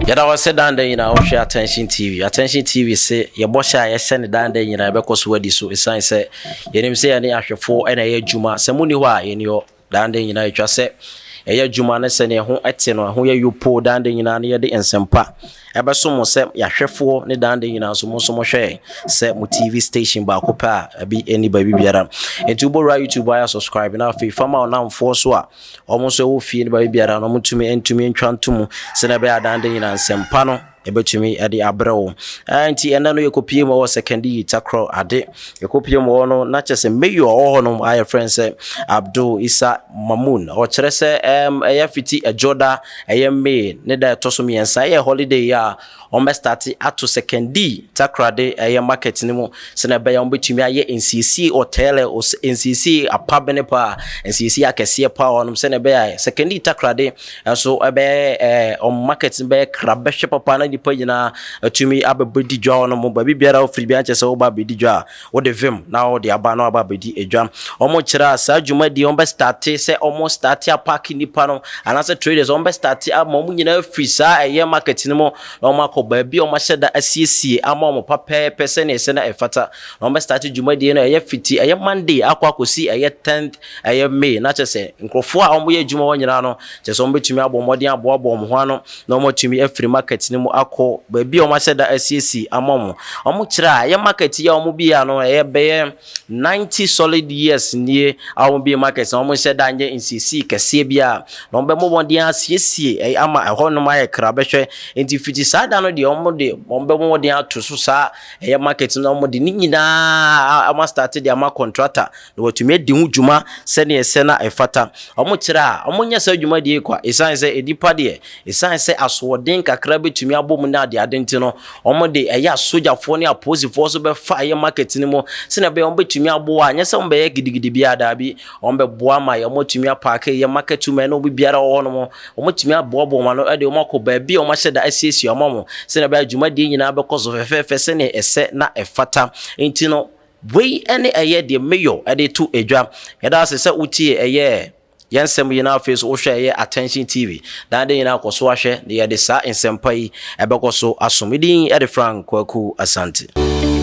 Yɛda wo ase daa nda nyinaa wohwɛ Attention TV. Attention TV se yɛ bɔhyɛ a yɛhyɛ no daa nda nyinaa yɛbɛkɔ so adi so ɛsiane sɛ yɛnim sɛ yɛne ahwɛfoɔ na ɛyɛ adwuma. Sɛ monni hɔ a yɛnni hɔ. Daa nda nyinaa ɛtwa sɛ yɛyɛ adwuma ne sɛdeɛ ɛho te no ɛho yɛ yopoo daa nda nyinaa na yɛde nsɛmpa ɛbɛso mo sɛ yɛahwɛfoɔ ne daa nda nyinaa nso mo nso mohwɛ yɛn sɛ mo TV station baako pɛ a ɛbi ɛnni baabi biara. Nti wobɔwura YouTube ayɛ subscribe na afei fa ma wo namfoɔ so a Wɔn nso ɛwɔ fie no baabi biara no, wɔntumi ntumi ntwa nto mu sɛnea ɛbɛyɛ adan de nyinaa nsɛmpa no yɛbɛtumi de abrɛ wo. Nti ɛnɛ no yɛkɔpie mu wɔ Sekandi Takorɔ ade. Yɛkɔpie mu hɔ no na kyerɛ sɛ mayor ɔwɔ hɔ nom a yɛfrɛ no sɛ Abdul Isa Mamun. Ɔkyerɛ sɛ ɛyɛ fiti Ɛdwoda ɛyɛ May ne da ɛtɔ so mmiɛnsa ɛyɛ holiday a Wɔbɛstarte ato Sekondi Takoradi ɛyɛ market no mu sɛnea ɛbɛyɛ a wɔbɛtumi ayɛ nsiesie ɔtɛɛlɛ, nsiesie apabene paa, nsiesie akɛseɛ paa wɔ hɔnom sɛnea ɛbɛyɛ a Sekondi Takoradi nso ɛbɛyɛ ɛɛ wɔn market no bɛyɛ krabɛhwɛ papa na nnipa nyinaa atumi abɛbɛdi dwa wɔ hɔnom. Baabi biara a wofiri biara nkyɛ sɛ woba abɛdi dwa a, wode vim na wode aba na waba abɛdi dwa. Wɔkyerɛ a saa dwumadie wɔn bɛ starte sɛ wɔn starte apaake nnipa no anaasɛ traders wɔn bɛ starte ama wɔn nyinaa afiri saa ɛyɛ market no mu na wɔn akɔ baabi a wɔn ahyɛ da asiesie ama wɔn papɛɛpɛ sɛnea ɛsɛ na ɛfata. Na wɔn bɛ starte dwumadie no ɛyɛ fiti ɛyɛ Monday akɔ akɔsi ɛyɛ tenth ɛyɛ May na kyerɛ sɛ nkurɔfoɔ a wɔyɛ adwuma hɔ nyinaa no kyerɛ sɛ wɔn bɛtumi abɔ mmɔden aboaboa wɔn ho ano na wɔatumi afiri market no mu akɔ baabi a wɔahyɛ da asiesie ama wɔn. Wɔkyerɛ a, ɛyɛ market yi a wɔbue ano, ɛyɛ bɛyɛ 90 solid years nie a wɔbue market na wɔnhyɛ da nyɛ nsiesie kɛseɛ biara. Na wɔbɛbɔ mmɔden asiesie ɛyɛ ama ɛhɔnom ayɛ krabɛhwɛ. Nti fiti saa da no deɛ wɔde wɔbɛbɔ mmɔden ato so saa ɛyɛ market no na wɔde ne nyinaa wɔastarte de ama contractor na watumi adi ho dwuma sɛdeɛ ɛsɛ na ɛfata. Wɔkyerɛ a, wɔnyɛ saa dwumadie yi kwa. Ɛsiane sɛ nnipa deɛ, ɛsiane sɛ asoɔden kakra bɛtumi abɔ mu ne adeade nti no, wɔde ɛyɛ asogyafoɔ ne apolisifoɔ nso bɛfa ɛyɛ market no mu sɛdeɛ ɛbɛyɛ wɔbɛtumi aboa. Nyɛ sɛ wɔbɛyɛ gidigidi biara, daabi. Wɔbɛboa ma wɔatumi apaake ɛyɛ market women ne obi biara wɔ hɔnom. Wɔatumi aboaboa wɔn ano de wɔn akɔ baabi a wɔahyɛ da asiesie ama wɔn sɛdeɛ ɛbɛyɛ a dwumadie nyinaa bɛkɔ so fɛfɛɛfɛ sɛdeɛ ɛsɛ na ɛfata. Nti no, Wei ne ɛyɛ deɛ Mayor de to dwa. Yɛda ase sɛ wotie ɛyɛ yɛn nsɛm yi na afei nso wohwɛ ɛyɛ Attention TV. Daa de nyinaa kɔ so ahwɛ na yɛde saa nsɛmpa yi ɛbɛkɔ so asom. Me din de Frank Kwaku Asante.